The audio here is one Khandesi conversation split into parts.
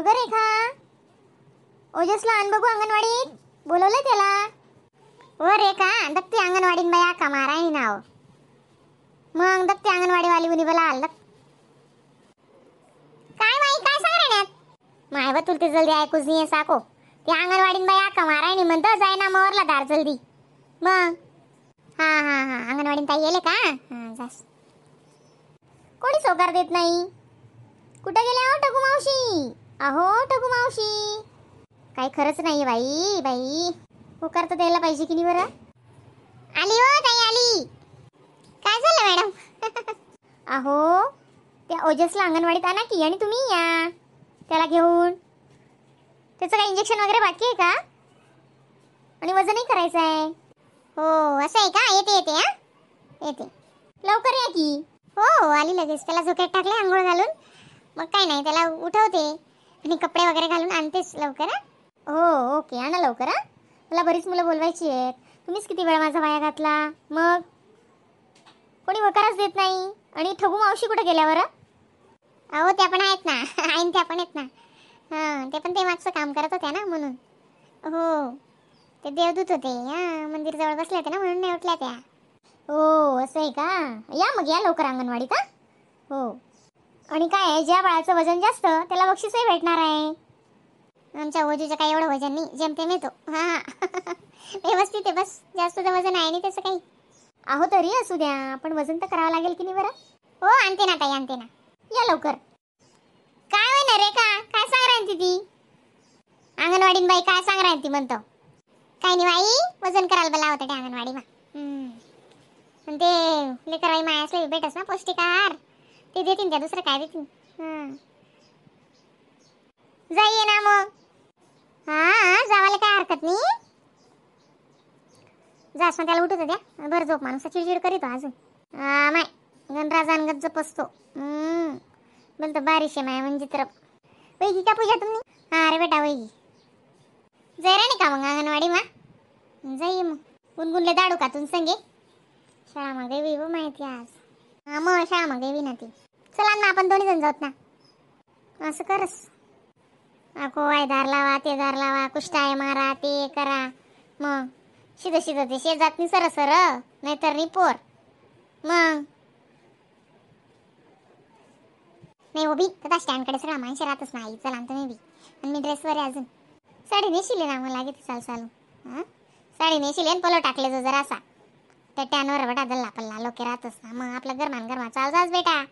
अगं रेखा, ओजसला आण बघू अंगणवाडीत, बोलवलं त्याला. ओ रेखा, दत्ती अंगणवाडीन बाया का माराय नाव. मग दत्ती अंगणवाडीवाली उनी बोला आल. काय माई काय सांग रे माय बा, तुला ते जल्दी ऐकूच नाही साको. ते अंगणवाडीन बाया का माराय नाही म्हणतो, जाय ना मवरला दार जल्दी. मग हा हा हा अंगणवाडीन ताई येले का? हा जास. कोणी सोकार देत नाही. कुठं गेले हो टकू मावशी? अहो टकू मावशी, काही खरंच नाही बाई. बाई होकार तर द्यायला पाहिजे की नाही बरं. आली हो ताई आली. काय झालं मॅडम? अहो त्या ओजसला अंगणवाडीत आणा की, आणि तुम्ही या त्याला घेऊन. त्याचं काही इंजेक्शन वगैरे बाकी आहे का? आणि वजनही करायचं आहे. हो असं आहे का? येते येते हा येते, लवकर या की. हो आली लगेच. त्याला झोक्यात टाकले आंघोळ घालून, मग काय नाही त्याला उठवते आणि कपडे वगैरे घालून आणतेच लवकर. हो ओके, आणा लवकर. हा मला बरीच मुलं बोलवायची आहेत. तुम्हीच किती वेळ माझा वाया घातला. मग कोणी होकारच देत नाही. आणि ठगू मावशी कुठे गेल्यावर? अहो त्या पण आहेत ना. आईन त्या पण आहेत ना. हां ते पण ते मागचं काम करत होत्या ना म्हणून. हो ते देवदूत होते. हां मंदिर जवळ बसले होते ना म्हणून नाही उठल्या त्या. हो असं आहे का? या मग या लवकर अंगणवाडीत. हा हो. आणि काय आहे, ज्या बाळाचं वजन जास्त त्याला बक्षीसही भेटणार आहे. आमच्या ओजूचं काही एवढं वजन नाही, जेमतेम येतो. हां व्यवस्थित आहे बस, जास्त तर वजन आहे नाही त्याचं काही. अहो तरी असू द्या, पण वजन तर करावं लागेल की नाही बरं. हो आणते ना ताई, आणते ना, या लवकर. काय होय ना रेखा, काय सांग राहील ती अंगणवाडीन बाई? काय सांग राहील ती म्हणतो? काय नाही बाई, वजन करायला बोलावं होतं त्या अंगणवाडी मा. पण ते लेकरबाई माया असले भेटस ना पौष्टिक आहार ते देतील त्या, दुसरं काय देतील. जाई ना मग. हा जावायला काय हरकत नाही. जास मग त्याला उठवतो द्या, बरं झोप माणूस चिडचिड करीतो अजून. माय गणराजांगत जपसतो. बोलतो बारीश आहे माय म्हणजे तर. वैगी का पूजा तुम्ही? हा रे बेटा वैगी. जाय रे नाही का मग अंगणवाडी मा? जाई मग. गुणगुणले दाडू का तुम संगे? शाळा मग गेवी हो माहिती आज. हा मग शाळा मग गेवी ना ती. चला ना आपण दोन्ही जण जाऊत ना. असं करस. अको वाय दार लावा, ते दार लावा, कुष्टाय मारा, ते करा. मग शिद शिद ते शेजात नाही सर सर, नाहीतर नाही पोर. मग नाही हो बी, तर स्टँडकडे सगळा माणसं राहतच नाही. चला ना तुम्ही बी. आणि मी ड्रेसवर आहे अजून, साडी नेशिले ना मला लागेल चाल चालू. हां साडी नेशिले आणि पलो टाकले जो जरासा त्या टॅनवर बेटा दल्ला पल्ला लोके राहतच ना. मग आपलं गरमान गरमा चाल जाच बेटा.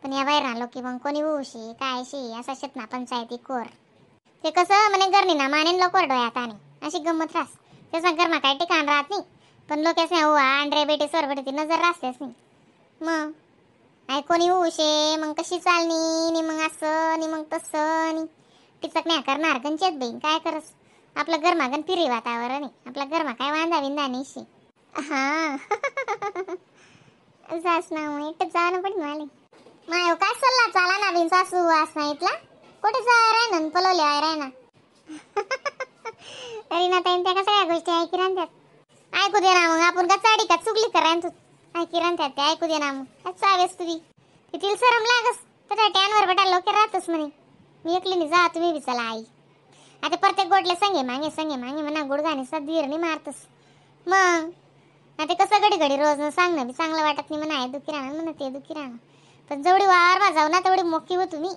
पण या बाहेर राहिलो की मग कोणी होऊशी काय शी असा शेत ना पंचायती कोर. ते कसं म्हणे गरणी ना मानेन लवकर डोळ्यात आणि अशी गंमत रास. त्याचा गरमा काय ठिकाण राहत नाही, पण लोकेच नाही हो आंड्रे बेटे सर बेटे ती नजर राहतेच नाही. मग आई कोणी होऊशे मग कशी चालणी नि मग असं नि मग तसं नि टिचक नाही करणार गंचेत बाई. काय करस, आपलं गरमा गण फिरी वातावरण आहे, आपला गरमा काय वांदा विंदा नाही शे. हा जास ना मग एकटं जाणं पडेल मला. माय काय सल्ला चाला ना बिन सासू वास ना इथला कुठे जा राय ना पलवले आहे राय ना. तरी ना ताईन त्या सगळ्या गोष्टी ऐकी राहतात. ऐकू दे ना मग, आपण का चाडी का चुकली का राहतो ऐकी राहतात ते. ऐकू दे ना मग, काय चावेस तुझी तिला सरम लागस. तर टॅनवर बेटा लोक राहतच म्हणे. मी एकलीने जा तुम्ही बी चला आई. आता प्रत्येक गोडले संगे मागे संगे मागे म्हणा गुडघाने सधीर नाही मारतस. मग आता कसं घडी घडी रोज न सांगणं बी चांगलं वाटत नाही म्हणा. दुखी राहणार म्हणा ते दुखी राहणार, पण जेवढी वावर मा जाऊ ना तेवढी मोकी हो तुम्ही.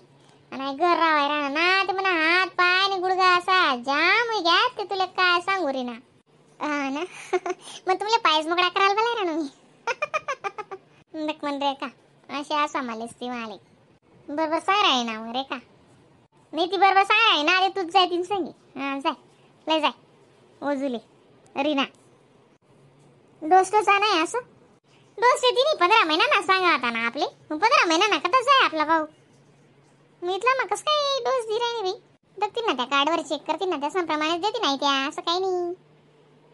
आणि घर राहाय राहणार ना ते म्हणा हात पाय आणि गुडघा असा जाम होई घ्या ते तुला काय सांगू रे ना. हा ना मग तुला पायच मोकळा करायला बोलाय ना मी. म्हण रेखा अशी असा मालेस ती माले बरोबर सांग आहे ना मग रेखा. नाही ती बरोबर सांग आहे ना. अरे तूच जाय तीन संगी. हा जाय लय जाय ओजुले रीना. डोस डोसा नाही असं डोस येते नाही 15 महिना ना सांगा आता ना आपले. मग 15 महिना ना कसा आहे आपला भाऊ. मी इथला मग कसं काय डोस दि राही बाई. बघतील ना त्या कार्डवर चेक करतील ना त्या प्रमाणे देते नाही त्या, असं काही नाही.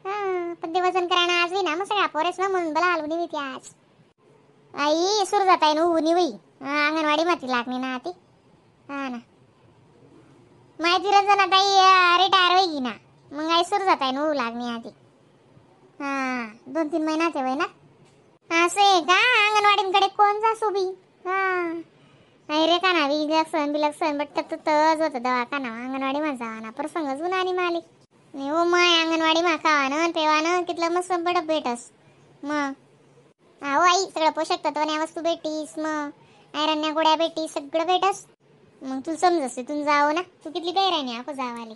हां पण ते वजन करायला आज ना मग सगळ्या पोरेस ना म्हणून बला हलवून मी ती आज. आई सुरू जात आहे ना उनी बाई. अंगणवाडी माती लागली ना ती. हा ना माहिती रंजना ताई रिटायर होई ना मग आई सुरू जात आहे ना ऊ लागणी आधी. हां 2-3 महिन्याचे वय ना. असं आहे का? अंगणवाडींकडे कोण जासू बी. हां नाही रे का ना विलक्षण बिलक्षण बट तच होतं दवाखाना अंगणवाडी मा जावाना प्रसंगच गुन्हा आणि मालिक नाही हो माय. अंगणवाडी मा खावानं पेवानं कितलं मस्त बड भेटस मग. हो आई, सगळं पोषक तत्व या वस्तू भेटीस, मग आयरनच्या गोळ्या भेटीस, सगळं भेटस. मग तुला समजस तिथून जावं ना. तू कितली तयार आहे आको जावाले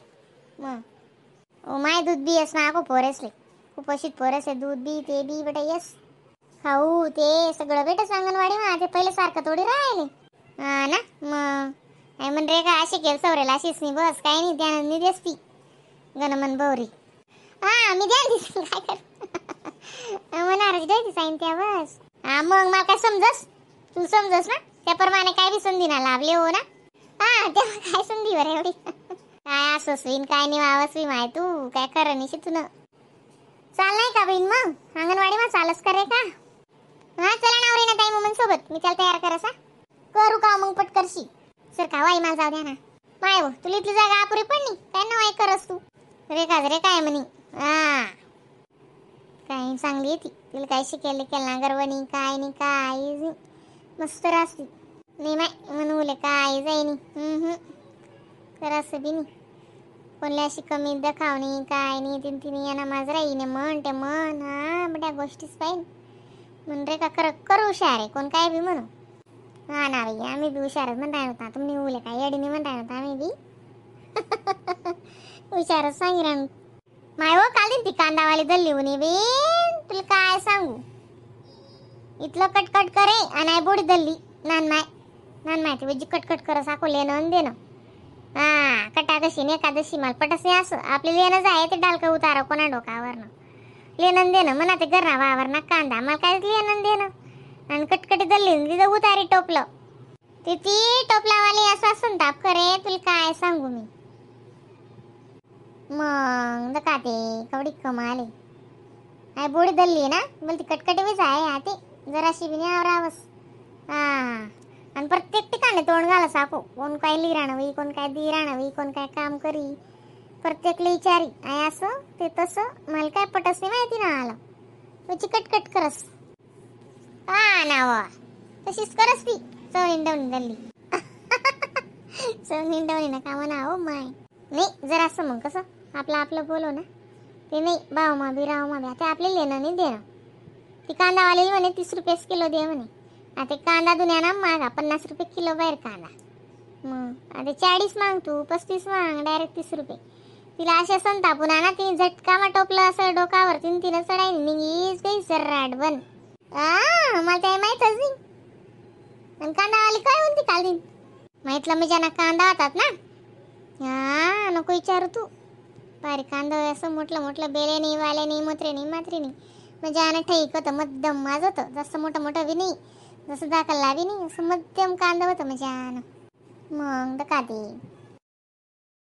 मग. ओ my, दूध बी येस ना आको पोरेसले, कुपोषित पोरेसले दूध बी ते बी बेटा येस, खाऊ ते सगळं भेटस अंगणवाडी मा. ते पहिले सारखं थोडी राहिले. हा ना मग. आई म्हण रे का अशी केलं सवरेला अशीच नाही बस काही नाही त्यानं नाही देस ती गणमन बौरी. हा मी द्या दिस काय कर मनारच द्यायची साईन त्या बस. हा मग मला काय समजस, तू समजस ना त्याप्रमाणे काय बी संधी ना लाभले हो ना. हा तेव्हा काय संधी बरं एवढी काय असं स्वीन काय नाही वावसवी माय, तू काय खरं नाही तू ना. चाल नाही का बहीण मग अंगणवाडी मग चालच करे का? हा चला ना ना ताई मग सोबत मी त्याला तयार करसा करू का मग पटकरशी सर का वाई मला जाऊ द्या ना. माय हो तुला इथली जागा अपुरी पडली काय ना वाय करस तू रे का रे काय म्हणी. हा काय चांगली आहे ती, तिला काय शिकेल केलं ना गर्व नाही काय नाही काय नाही, मस्त राहते नाही माय म्हणूले काय जाई नाही तर असं बी नाही कोणला अशी कमी दखाव नाही काय नाही. तीन तिने यांना माझं राहीने म्हण ते म्हण. हा बड्या गोष्टीच पाहिजे म्हण रे का खरं करू हुशार आहे कोण काय बी म्हणू. हा ना बाई आम्ही बी हुशारच म्हणता होता तुम्ही उले काय येडीने म्हणता होता आम्ही बी हुशारच सांगिरा. माय हो काल ती कांदावाली दल्ली उनी बी तुला काय सांगू इथलं कटकट करे आणि बोडी दल्ली नान माय नान माय ते जी कटकट कर साको लेणं आणि देणं. हा कटादशी ने एकादशी मला पटस नाही असं आपले लेणंच आहे ते डालकं उतारा कोणा डोकावरनं लेणं देणं म्हणा ते घरा वावर ना कांदा मला काय लेणं देणं आणि कटकटी दल्ली तिथं उतारी टोपलं ते ती टोपलावाली असा संताप करे तुला काय सांगू मी. मग का ते कवडी कमाले I बोडी दल्ली ना बोल ती कटकटी बीच आहे हा ते जराशी बी नाही आवरावस. हा आणि प्रत्येक ठिकाणी तोंड घाला साको कोण काय लिराणवी कोण काय दिराणवी कोण काय काम करी प्रत्येकला विचारी I असं ते तसं मला काय पटस नाही माहिती ना आलं तुझी कटकट करस. हा ना वा तशीच करस ती चवणी डवणी दल्ली चवणी डवणी ना का म्हणा हो माय नाही जरा असं मग कसं आपलं आपलं बोलो ना ते नाही भाव मा बी राव मा बी आता आपले लेणं नाही देणं. ती कांदावाली म्हणे 30 रुपयेच किलो दे म्हणे. आता कांदा दुन्या ना मागा 50 रुपये किलो बाहेर कांदा मग आता 40 माग तू 35 माग डायरेक्ट 30 रुपये. तिला अशा संतापून आणा तिने झटका मा टोपलं असं डोकावर तिने तिनं चढाई निघीच गई सर्राट बन. आ मला ते माहीतच नाही. आणि कांदावाली काय म्हणते काल दिन माहितला म्हणजे ना कांदा होतात ना. हा नको विचारू तू बारीक कांदा असं मोठलं मोठलं बेले नाही वाले नाही मोत्रे नाही मात्रे नाही म्हणजे आणि ठेक होतं मध्यम माझ होतं जास्त मोठं मोठं बी नाही जसं दाखल बी नाही असं मध्यम कांदा होतं म्हणजे आण मग तर का ते